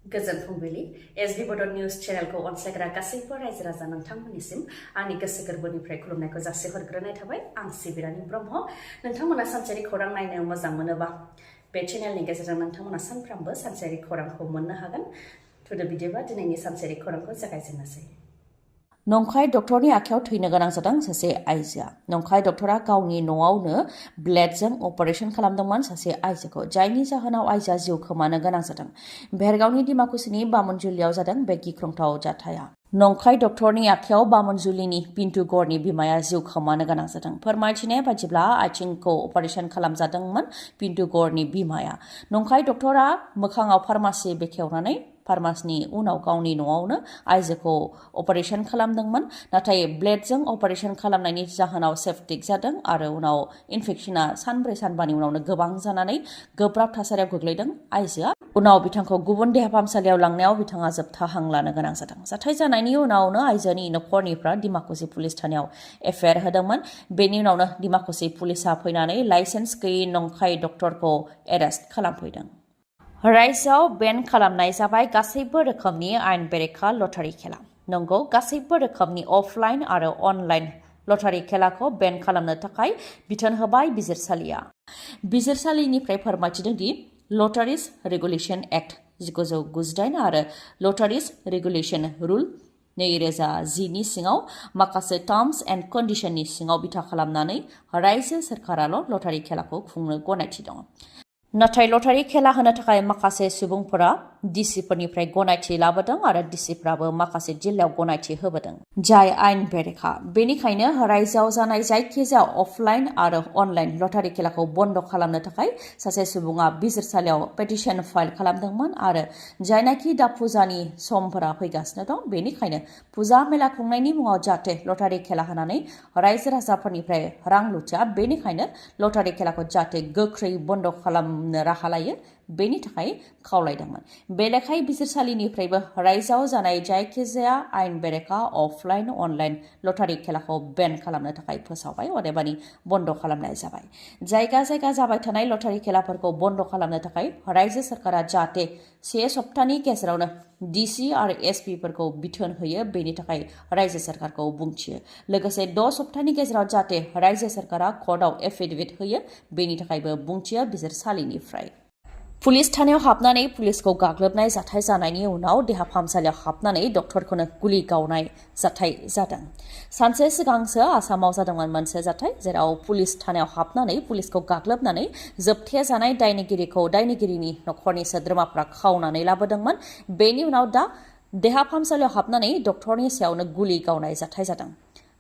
गोजोन फुंबिलि एसबी बड निउज चेनेलखौ अनसायग्रा गासैबो रायजो राजा नोंथांमोननिसिम आंनि गोसो गोरबोनिफ्राय खुलुमनायखौ जासिहरग्रोनाय थाबाय आं सिबि रानी ब्रह्म नोंथांमोना सानसेयारि खौरां नायनो मोजां मोनोबा बे चेनेलनि गेजेरजों नोंथांमोना सानफ्रामबो सानसेयारि खौरांखौ मोननो हागोन थुदो बिदिबा दिनैनि सानसेयारि खौरांखौ जागायजेननोसै नंखाय डक्टरनि आखायाव थैनो गोनां जादों सासे आइजोआ नंखाय डक्टरा गावनि न'आवनो ब्लेडजों अपारेशन खालामदोंमोन सासे आइजोखौ जायनि जाहोनाव आइजोआ जिउ खोमानो गोनां जादों भेरगावनि दिमाकुसिनि बामोनजुलियाव जादों बे गिख्रंथाव जाथाया नंखाय डक्टरनि आखायाव बामोनजुलिनि पिन्टु गौरनि बिमाया जिउ खोमानो गोनां जादों फोरमायथिनाय बायदिब्ला आथिंखौ अपारेशन खालामजादोंमोन पिन्टु गौरनि बिमाया नंखाय डक्टरा मोखाङाव फार्मासि बेखेवनानै फार्मासिनि उनाव गावनि न'आवनो आइजोखौ अपारेशन खालामदोंमोन नाथाय ब्लेडजों अपारेशन खालामनायनि जाहोनाव सेप्टिक जादों आरो उनाव इनफेक्शना सानब्रै सानबानि उनावनो गोबां जानानै गोब्राब थासारियाव गोग्लैदों आइजोआ उनाव बिथांखौ गुबुन देहा फाहामसालियाव लांनायाव बिथाङा जोबथा हां लानो गोनां जादों जाथाय जानायनि उनावनो आइजोनि नखरनिफ्रा दिमाकुसि पुलिस थानायाव एफआइआर होदोंमोन बेनि उनावनो दिमाकुसि पुलिसा फैनानै लाइसेन्स गैयै नंखाय डक्टरखौ एरेस्ट खालामफैदों रायजोआव बेन खालामनाय जाबाय गासैबो रोखोमनि आयेन बेरेखा लटारि खेला नंगौ गासैबो रोखोमनि अफलाइन आरो अनलाइन लटारि खेलाखौ बेन खालामनो थाखाय बिथोन होबाय बिजिरसालिया बिजिरसालिनिफ्राय फोरमायथिदों दि लटारिस रेगुलेशन एक्ट 1998 आरो लटारिस रेगुलेशन रुल 2010 नि सिङाव माखासे टार्म्स एन्ड कन्डिशननि सिङाव बिथा खालामनानै रायजो सोरखाराल' लटारि खेलाखौ खुंनो गनायथि दं नाथाय लटारि खेला होनो थाखाय माखासे सुबुंफोरा डिसिफोरनिफ्राय गनायथि लाबोदों आरो डिसिफ्राबो माखासे जिल्लायाव गनायथि होबोदों जाय आयेन बेरेखा बेनिखायनो रायजोआव जानाय जायखिजाया अफलाइन आरो अनलाइन लटारि खेलाखौ बन्द खालामनो थाखाय सासे सुबुङा बिजिरसालियाव पेटिशन फाइल खालामदोंमोन आरो जायनाखि दा फुजानि समफोरा फैगासिनो दं बेनिखायनो फुजा मेला खुंनायनि मुङाव जाहाथे लटारि खेला होनानै रायजो राजाफोरनिफ्राय रां लुथिया बेनिखायनो लटारि खेलाखौ जाहाथे गोख्रै बन्द खालामनो राहा लायो बेनि थाखाय खावलायदोंमोन बे लेखायै बिजिरसालिनिफ्रायबो रायजोआव जानाय जायखिजाया आयेन बेरेखा अफलाइन अनलाइन लटारि खेलाखौ बेन खालामनो थाखाय फोसावबाय अदेबानि बन्द खालामनाय जाबाय जायगा जायगा जाबाय थानाय लटारि खेलाफोरखौ बन्द खालामनो थाखाय रायजो सरकारा जाहाथे 1 सप्तानि गेजेरावनो डिसि आरो एसपिफोरखौ बिथोन होयो बेनि थाखाय रायजो सरकारखौ बुंथियो लोगोसे 6 सप्तानि गेजेराव जाहाथे रायजो सरकारा कर्टआव एफिडेविट होयो बेनि थाखायबो बुंथियो बिजिरसालिनिफ्राय पुलिस थानायाव हाबनानै पुलिसखौ गाग्लोबनाय जाथाय जानायनि उनाव देहा फाहामसालियाव हाबनानै डक्टरखौनो गुलि गावनाय जाथाय जादों सानसे सिगांसो आसामाव जादोंमोन मोनसे जाथाय जेराव पुलिस थानायाव हाबनानै पुलिसखौ गाग्लोबनानै जोबथे जानाय दायनिगिरिनि नखरनि सोद्रोमाफ्रा खावनानै लाबोदोंमोन बेनि उनाव दा देहा फाहामसालियाव हाबनानै डक्टरनि सायावनो गुलि गावनाय जाथाय जादों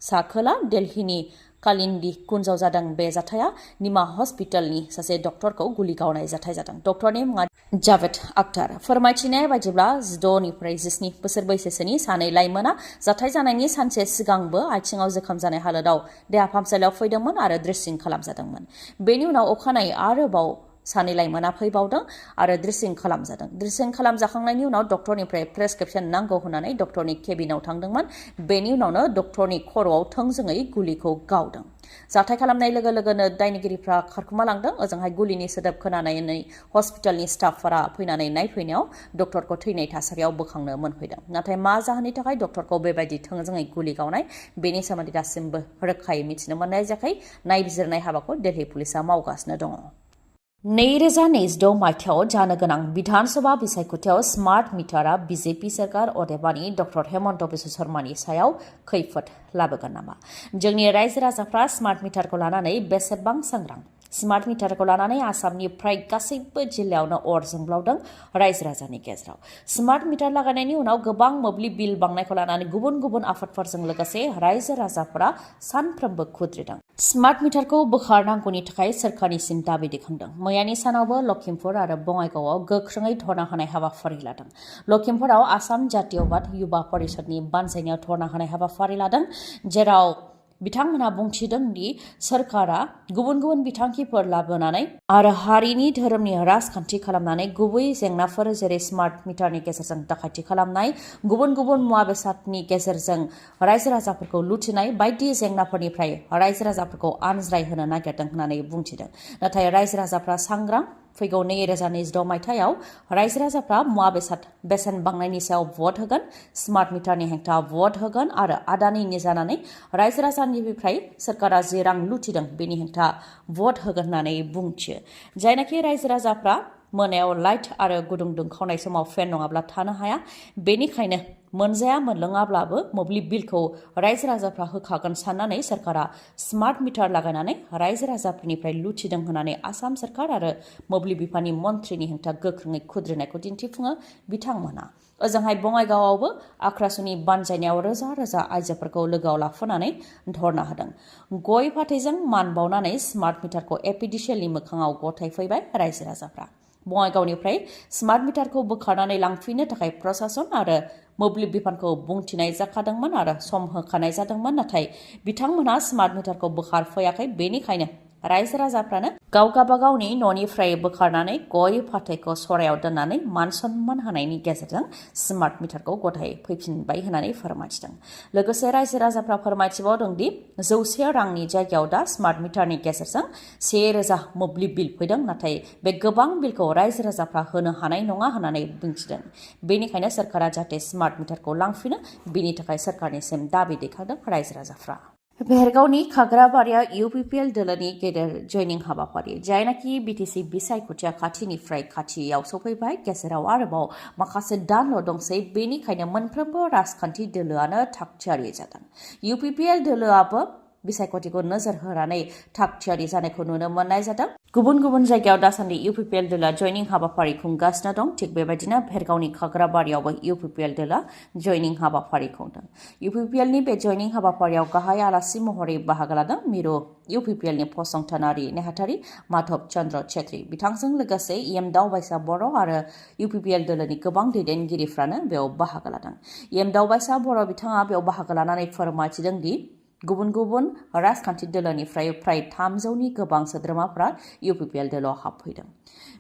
साखोला दिल्लीनि कालिन्दी कुन्जआव जादों बे जाथाया निमा हस्पिटालनि सासे डक्टरखौ गुलि गावनाय जाथाय जादों डक्टरनि मुङा जावेद आख्तार फोरमायथिनाय बायदिब्ला 16 निफ्राय 17 बोसोर बैसोनि सानै लाइमोना जाथाय जानायनि सानसे सिगांबो आथिङाव जोखोम जानाय हालोदाव देहा फाहामसालियाव फैदोंमोन आरो ड्रेसिं खालामजादोंमोन बेनि उनाव अखानायै आरोबाव सानै लाइमोना फैबावदों आरो ड्रेसिं खालामजादों ड्रेसिं खालामजाखांनायनि उनाव डक्टरनिफ्राय प्रेसक्रिप्शन नांगौ होननानै डक्टरनि केबिनाव थांदोंमोन बेनि उनावनो डक्टरनि खर'आव थोंजोङै गुलिखौ गावदों जाथाय खालामनाय लोगो लोगोनो दायनिगिरिफ्रा खारखुमालांदों ओजोंहाय गुलिनि सोदोब खोनानानै हस्पिटालनि स्टाफफोरा फैनानै नायफैनायाव डक्टरखौ थैनाय थासारियाव बोखांनो मोनफैदों नाथाय मा जाहोननि थाखाय डक्टरखौ बेबायदि थोंजोङै गुलि गावनाय बेनि सोमोन्दै दासिमबो रोखायै मिथिनो मोननाय जायाखै नायबिजिरनाय हाबाखौ दिल्ली पुलिसा मावगासिनो दङ 2026 मायथाइयाव जानो गोनां विधानसभा बिसायख'थियाव स्मार्ट मिटारा बीजेपी सरकार अदेबानि डक्टर हेमन्त बिश्व शर्मानि सायाव खैफोद लाबोगोन नामा जोंनि रायजो राजाफ्रा स्मार्ट मिटारखौ लानानै बेसेबां सांग्रां स्मार्ट मिटारखौ लानानै आसामनि फ्राय गासैबो जिल्लायावनो अर जोंब्लावदों रायजो राजानि गेजेराव स्मार्ट मिटार लागायनायनि उनाव गोबां मोब्लिब बिल बांनायखौ लानानै गुबुन गुबुन आफादफोरजों लोगोसे रायजो राजाफोरा सानफ्रोमबो खुद्रिदों स्मार्ट मिटारखौ बोखारनांगौनि थाखाय सोरखारनिसिम दाबि दैखांदों मैयानि सानावबो लखिमपुर आरो बङाइगावआव गोख्रोङै धरना होनाय हाबाफारि लादों लखिमपुराव आसाम जातीयबाद युवा परिषदनि बानजायनायाव धरना होनाय हाबाफारि लादों जेराव बिथांमोना बुंथिदों दि सरकारा गुबुन गुबुन बिथांखिफोर लाबोनानै आरो हारिनि धोरोमनि राजखान्थि खालामनानै गुबै जेंनाफोर जेरै स्मार्ट मिटारनि गेजेरजों दाखायथि खालामनाय गुबुन गुबुन मुवा बेसादनि गेजेरजों रायजो राजाफोरखौ लुथिनाय बायदि जेंनाफोरनिफ्राय रायजो राजाफोरखौ आनज्राय होनो नागिरदों होननानै बुंथिदों नाथाय रायजो राजाफ्रा सांग्रां फैगौ 2026 मायथाइयाव रायजो राजाफ्रा मुवा बेसाद बेसेन बांनायनि सायाव भट होगोन, स्मार्ट मिटारनि हेंथा भट होगोन आरो आदानिनि जानानै रायजो राजानिफ्राय सरकारा जे रां लुथिदों बेनि हेंथा भट होगोन होननानै बुंथियो। जायनाखि रायजो राजाफ्रा मोनायाव लाइट आरो गुदुं दुंखावनाय समाव फेन नङाब्ला थानो हाया, बेनिखायनो मोनजाया मोनलोङाब्लाबो मोब्लिब बिलखौ रायजो राजाफ्रा होखागोन साननानै सरकारा स्मार्ट मिटार लागायनानै रायजो राजाफोरनिफ्राय लुथिदों होननानै आसाम सरकार आरो मोब्लिब बिफाननि मन्थ्रिनि हेंथा गोख्रोङै खुद्रिनायखौ दिन्थिफुङो बिथांमोना। ओजोंहाय बङाइगावआवबो आख्रासुनि बानजायनायाव रोजा रोजा आइजोफोरखौ लोगोआव लाफानानै धर्ना होदों। गय फाथैजों मान बावनानै स्मार्ट मिटारखौ एपिडिसिएलनि मोखाङाव गथायफैबाय रायजो राजाफ्रा। बङाइगावनिफ्राय स्मार्ट मिटारखौ बोखारनानै लांफिननो थाखाय प्रशासन आरो मोब्लिब बिफानखौ बुंथिनाय जाखादोंमोन आरो सम होखानाय जादोंमोन, नाथाय बिथांमोनहा स्मार्ट मिटारखौ बोखारफैयाखै। बेनिखायनो रायजो राजाफ्रानो गाव गाबागावनि न'निफ्राय बोखारनानै गय फाथैखौ सरायाव दोननानै मान सन्मान होनायनि गेजेरजों स्मार्ट मिटारखौ गथाय फैफिनबाय होननानै फोरमायथिदों। लोगोसे रायजो राजाफ्रा फोरमायथिबावदों दि 100 रांनि जायगायाव दा स्मार्ट मिटारनि गेजेरजों 1000 मोब्लिब बिल फैदों, नाथाय बे गोबां बिलखौ रायजो राजाफ्रा होनो हानाय नङा होननानै बुंथिदों। बेनिखायनो सरकारा जाहाथे स्मार्ट मिटारखौ लांफिनो बेनि थाखाय सरकारनिसिम दाबि दैखांदों रायजो राजाफ्रा। भेरगावनि खाग्राबारिया UPPL दोलोनि गेदेर जयनिं हाबाफारि, जायनाखि BTC बिसायख'थिया खाथिनिफ्राय खाथियाव सफैबाय, गेजेराव आरोबाव माखासे दानल' दंसै। बेनिखायनो मोनफ्रोमबो राजखान्थि दोलोआनो थागथियारि जादों। UPPL दोलोआबो बिसायख'थिखौ नोजोर होनानै थागथियारि जानायखौ नुनो मोननाय जादों। गुबुन गुबुन जायगायाव दासान्दि UPPL दोला जयनिं हाबाफारि खुंगासिनो दं। थिग बेबायदिनो भेरगावनि खाग्राबारियावबो UPPL दोला जयनिं हाबाफारि खुंदों। UPPLनि बे जयनिं हाबाफारियाव गाहाय आलासि महरै बाहागो लादों मिरु UPPLनि फसंथानारि नेहाथारि माधब चन्द्र छेत्री। बिथांजों लोगोसे दावबायसा बर' आरो UPPL दोलोनि गोबां दैदेनगिरिफ्रानो बेयाव बाहागो लादों। दावबायसा बर' बिथाङा बेयाव बाहागो लानानै फोरमायथिदों दि गुबुन गुबुन राजखान्थि दोलोनिफ्राय फ्राय 300नि गोबां सोद्रोमाफ्रा UPPL दोलोआव हाबफैदों।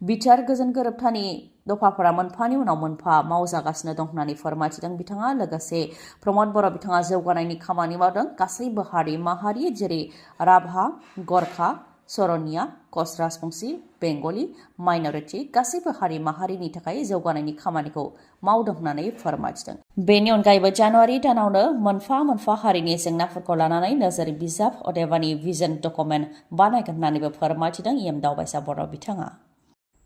बिटिआर गोजोन गोरोबथानि दफाफोरा मोनफानि उनाव मोनफा मावजागासिनो दं होननानै फोरमायथिदों बिथाङा। लोगोसे प्रमद बर' बिथाङा जौगानायनि खामानि मावदों। गासैबो हारि माहारि जेरै राभा, गरखा, सरनिया, कच राजबंसि, बेंगलि, माइनरिटि गासैबो हारि माहारिनि थाखाय जौगानायनि खामानिखौ मावदों होननानै फोरमायथिदों। बेनि अनगायैबो जानुवारि दानावनो मोनफा मोनफा हारिनि जेंनाफोरखौ लानानै नोजोर बिजाब अदेबानि भिजन डकुमेन्ट बानायगोन होननानैबो फोरमायथिदों दावबायसा बर' बिथाङा।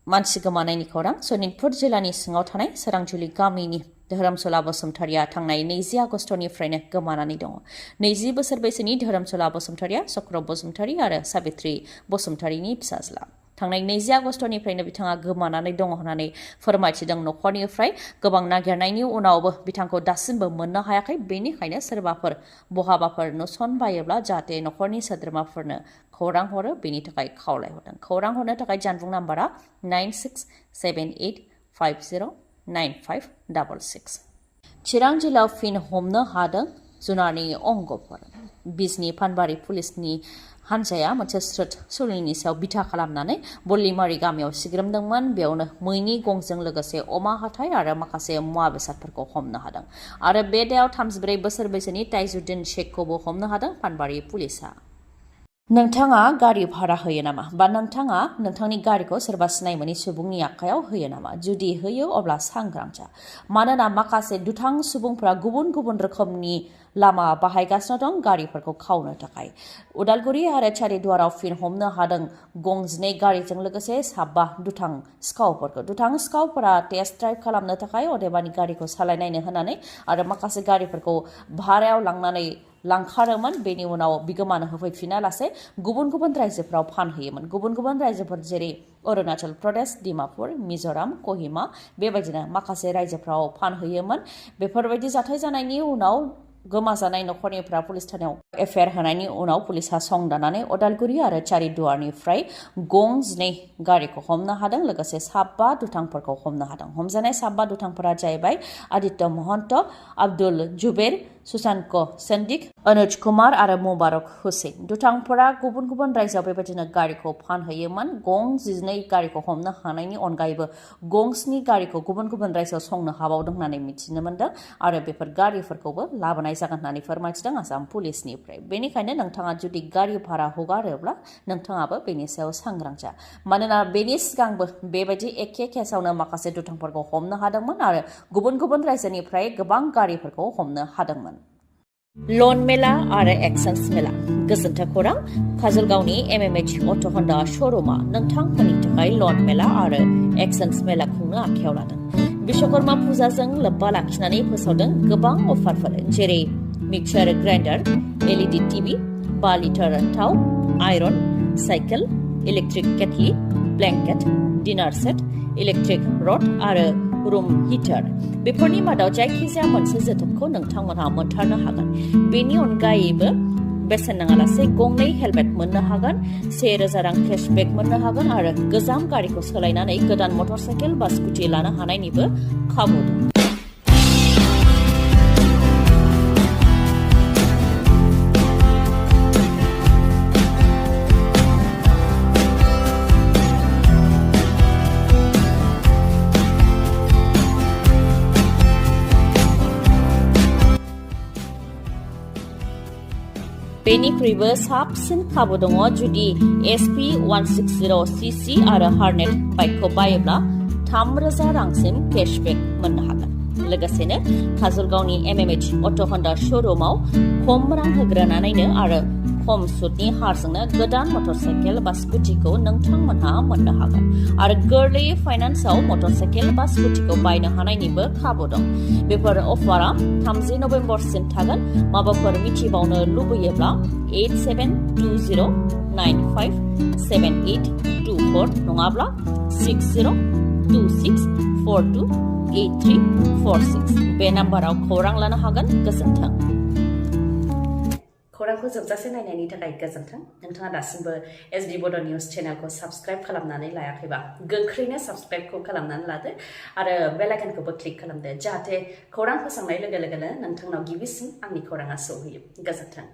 मानसि गोमानायनि खौरां, सनितपुर जिल्लानि सिङाव थानाय सोरांजुलि गामिनि धोरोमसुला बसुमतारिया थांनाय 20 आगस्टनिफ्रायनो गोमानानै दङ। 20 बोसोर बैसोनि धोरोमसुला बसुमतारिया चक्र बसुमतारि आरो साबित्री बसुमतारिनि फिसाज्ला। थांनाय 20 आगस्टनिफ्रायनो बिथाङा गोमानानै दङ होननानै फोरमायथिदों न'खरनिफ्राय। गोबां नागिरनायनि उनावबो बिथांखौ दासिमबो मोननो हायाखै। बेनिखायनो सोरबाफोर बहाबाफोर नुसनबायोब्ला जाहाथे न'खरनि सोद्रोमाफोरनो खौरां हरो बेनि थाखाय खावलायहरदों। खौरां हरनो थाखाय जानबुं नाम्बारा 9678509566। चिरां जिल्लायाव फिन हमनो हादों जुनारनि अंगफोर। बिजनी फानबारि पुलिसनि हान्जाया मोनसे स्रोत सुलिनि सायाव बिथा खालामनानै बल्लिमारि गामियाव सिग्रोमदोंमोन। बेयावनो मैनि गंजों लोगोसे अमा हाथाय आरो माखासे मुवा बेसादफोरखौ हमनो हादों। आरो बे दायाव 34 बोसोर बैसोनि ताइजुद्दिन शेखखौबो हमनो हादों फानबारि पुलिसा। नोंथाङा गारि भारा होयो नामा? बा नोंथाङा नोंथांनि गारिखौ सोरबा सिनाय मोनै सुबुंनि आखायाव होयो नामा? जुदि होयो अब्ला सांग्रां जा। मानोना माखासे दुथां सुबुंफोरा गुबुन गुबुन रोखोमनि लामा बाहायगासिनो दं गारिफोरखौ खावनो थाखाय। उदालगुरि आरो चारिदुवाराव फिन हमनो हादों गंजिनै गारिजों लोगोसे 7 दुथां सिखावफोरखौ। दुथां सिखावफोरा टेस्ट ड्राइभ खालामनो थाखाय अदेबानि गारिखौ सालायनायनो होनानै आरो माखासे गारिफोरखौ भारायाव लांखारोमोन। बेनि उनाव बिगोमानो होफैफिना लासे गुबुन गुबुन रायजोफोराव फानहैयोमोन। गुबुन गुबुन रायजोफोर जेरै अरुणाचल प्रदेश, डिमापुर, मिज'राम, कहिमा बेबायदिनो माखासे रायजोफ्राव फानहैयोमोन। बेफोरबायदि जाथाय जानायनि उनाव गोमाजानाय न'खरनिफ्रा पुलिस थानायाव एफआइआर होनायनि उनाव पुलिसा संदाननानै उदालगुरि आरो चारिदुवारनिफ्राय गंजिनै गारिखौ हमनो हादों। लोगोसे 7 दुथांफोरखौ हमनो हादों। हमजानाय 7 दुथांफोरा जाहैबाय आदित्य महन्त, आब्दुल जुबेर, सुशांत सेन्डिक अनुज कुमार आरो मुबारक हुसैन दुथांफोरा गुबुन गुबुन रायजोआव बेबायदिनो गारिखौ फानहैयोमोन गं 12 गारिखौ हमनो हानायनि अनगायैबो गं 7 गारिखौ गुबुन गुबुन रायजोआव संनो हाबावदों होननानै मिथिनो मोन्दों आरो बेफोर गारिफोरखौबो लाबोनाय जागोन होननानै फोरमायथिदों आसाम पुलिसनिफ्राय बेनिखायनो नोंथाङा जुदि गारि भारा हगारोब्ला नोंथाङाबो बेनि सायाव सांग्रां जा मानोना बेनि सिगांबो बेबायदि एखे केसावनो माखासे दुथांफोरखौ हमनो हादोंमोन आरो गुबुन गुबुन रायजोनिफ्राय गोबां गारिफोरखौ हमनो हादोंमोन लन मेला आरो एक्सचेन्ज मेला गोजोन्थों खौरां काजलगावनि MMH अट' हन्डा श'रुमा नोंथांमोननि थाखाय लन मेला आरो एक्सचेन्ज मेला खुंनो आखायाव लादों विश्वकर्मा फुजाजों लोब्बा लाखिनानै फोसावदों गोबां अफारफोर जेरै mixer grinder LED TV 5 litre थाव iron cycle electric kettle blanket dinner set electric rod आरो रूम हिटार बेफोरनि मादाव जायखिजाया मोनसे जोथोबखौ नोंथांमोनहा मोनथारनो हागोन बेनि अनगायैबो बेसेन नाङालासे गंनै हेलमेट मोननो हागोन 1000 रां केशबेक मोननो हागोन आरो गोजाम गारिखौ सोलायनानै गोदान मटरसाइकेल बा स्कुटि लानो हानायनिबो खाबु दं बेनिख्रुइबो साबसिन खाबु दङ जुदि SP 160cc आरो हार्नेट बाइकखौ बायोब्ला 3000 रांसिम केशबेक मोननो हागोन लोगोसेनो काजलगावनि MMH अट' हन्डा श'रुमाव खम रां होग्रोनानैनो आरो खम सुतनि हारजोंनो गोदान मटरसाइकेल बा स्कुटिखौ नोंथांमोनहा मोननो हागोन आरो गोरलैयै फाइनान्सआव मटरसाइकेल बा स्कुटिखौ बायनो हानायनिबो खाबु दं बेफोर अफारा 30 नभेम्बरसिम थागोन माबाफोर मिथिबावनो लुबैयोब्ला 8720957824 नङाब्ला 6026428346 बे नाम्बाराव खौरां लानो हागोन गोजोन्थों खौरांखौ जोबजासे नायनायनि थाखाय गोजोन्थों नोंथाङा दासिमबो SD बड' निउस चेनेलखौ साबस्क्राइब खालामनानै लायाखैबा गोख्रैनो साबस्क्राइबखौ खालामनानै लादो आरो बेल आइकनखौबो क्लिक खालामदो जाहाथे खौरां फोसावनाय लोगो लोगोनो नोंथांनाव गिबिसिन आंनि खौराङा सौहैयो गोजोन्थों